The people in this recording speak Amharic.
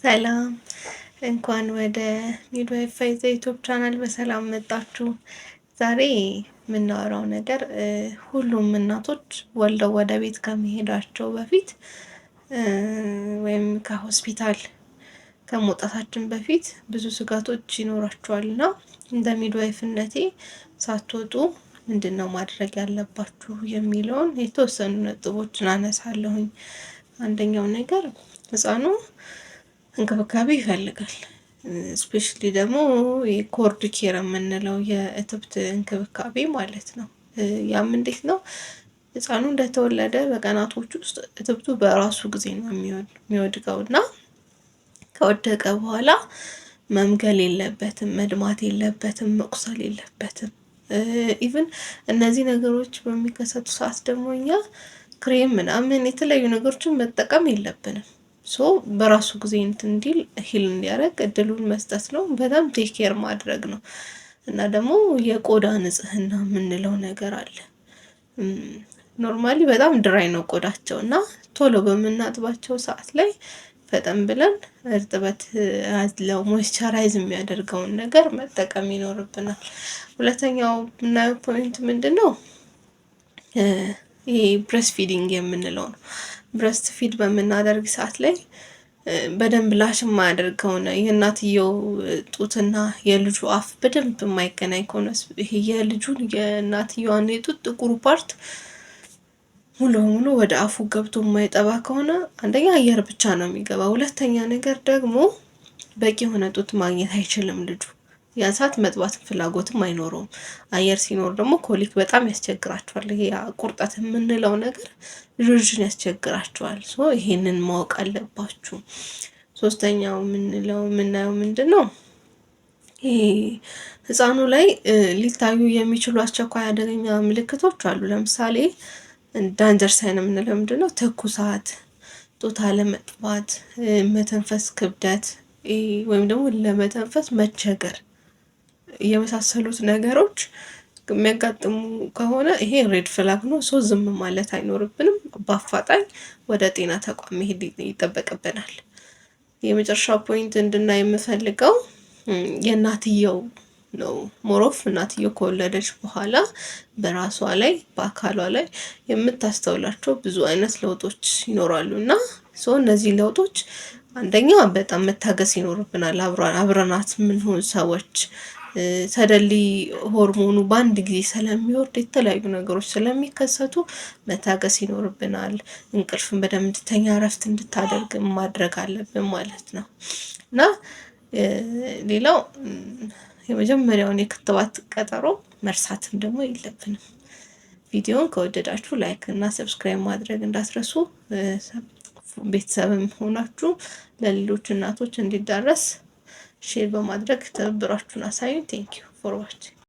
ሰላም፣ እንኳን ወደ Midwife ፋይዛ YouTube channel በሰላም መጣችሁ። ዛሬ የምናወራው ነገር ሁሉም እናቶች ወልደው ወደ ቤት ከመሄዳቸው በፊት ወይም ከሆስፒታል ከመውጣታችን በፊት ብዙ ስጋቶች ይኖራቸዋል እና እንደ midwife ነቴ ሳትወጡ ምንድን ነው ማድረግ ያለባችሁ የሚለውን የተወሰኑ ነጥቦችን አነሳለሁኝ። አንደኛው ነገር ህፃኑ እንክብካቤ ይፈልጋል። Especially ደግሞ የ cord care የምንለው የእትብት እንክብካቤ ማለት ነው። ያም እንዴት ነው? ህፃኑ እንደተወለደ በቀናቶች ውስጥ እትብቱ በራሱ ጊዜ ነው የሚወድቀው እና ከወደቀ በኋላ መምገል የለበትም፣ መድማት የለበትም፣ መቁሰል የለበትም። Even እነዚህ ነገሮች በሚከሰቱ ሰዓት ደግሞ እኛ ክሬም ምናምን የተለያዩ ነገሮችን መጠቀም የለብንም። So በራሱ ጊዜ እንትን እንዲል፣ heal እንዲያደርግ እድሉን መስጠት ነው። በጣም take care ማድረግ ነው። እና ደግሞ የቆዳ ንጽህና የምንለው ነገር አለ። Normally በጣም dry ነው ቆዳቸው እና ቶሎ በምናጥባቸው ሰዓት ላይ ፈጠን ብለን እርጥበት ያለው moisturize የሚያደርገውን ነገር መጠቀም ይኖርብናል። ሁለተኛው የምናየው point ምንድን ነው? ይሄ breast feeding የምንለው ነው። Breast feed በምናደርግ ሰዓት ላይ በደንብ latch የማያደርግ ከሆነ፣ የእናትየው ጡትና የልጁ አፍ በደንብ የማይገናኝ ከሆነ፣ ይሄ የልጁን የእናትየዋን የጡት ጥቁሩ part ሙሉ በሙሉ ወደ አፉ ገብቶ የማይጠባ ከሆነ አንደኛ አየር ብቻ ነው የሚገባ፣ ሁለተኛ ነገር ደግሞ በቂ የሆነ ጡት ማግኘት አይችልም ልጁ። ያን ሰዓት መጥባት ፍላጎትም አይኖረውም። አየር ሲኖር ደግሞ colic በጣም ያስቸግራቸዋል። ይሄ ቁርጠት የምንለው ነገር ልጆችን ያስቸግራቸዋል። So ይሄንን ማወቅ አለባችሁ። ሶስተኛው የምንለው የምናየው ምንድን ነው? ይሄ ህፃኑ ላይ ሊታዩ የሚችሉ አስቸኳይ አደገኛ ምልክቶች አሉ። ለምሳሌ danger sign የምንለው ምንድን ነው? ትኩሳት፣ ጡት አለመጥባት፣ መተንፈስ ክብደት ወይም ደግሞ ለመተንፈስ መቸገር የመሳሰሉት ነገሮች የሚያጋጥሙ ከሆነ ይሄ red flag ነው። So ዝም ማለት አይኖርብንም። በአፋጣኝ ወደ ጤና ተቋም መሄድ ይጠበቅብናል። የመጨረሻው point እንድናይ የምፈልገው የእናትየው ነው። More of እናትየው ከወለደች በኋላ በራሷ ላይ፣ በአካሏ ላይ የምታስተውላቸው ብዙ አይነት ለውጦች ይኖራሉ እና so እነዚህ ለውጦች አንደኛ በጣም መታገስ ይኖርብናል። አብረናት የምንሆን ሰዎች suddenly ሆርሞኑ በአንድ ጊዜ ስለሚወርድ፣ የተለያዩ ነገሮች ስለሚከሰቱ መታገስ ይኖርብናል። እንቅልፍን በደንብ እንድተኛ፣ እረፍት እንድታደርግ ማድረግ አለብን ማለት ነው። እና ሌላው የመጀመሪያውን የክትባት ቀጠሮ መርሳትም ደግሞ የለብንም። ቪዲዮን ከወደዳችሁ like እና subscribe ማድረግ እንዳትረሱ። ቤተሰብም ሆናችሁ ለሌሎች እናቶች እንዲዳረስ share በማድረግ ትብብራችሁን አሳዩን። Thank you for watching.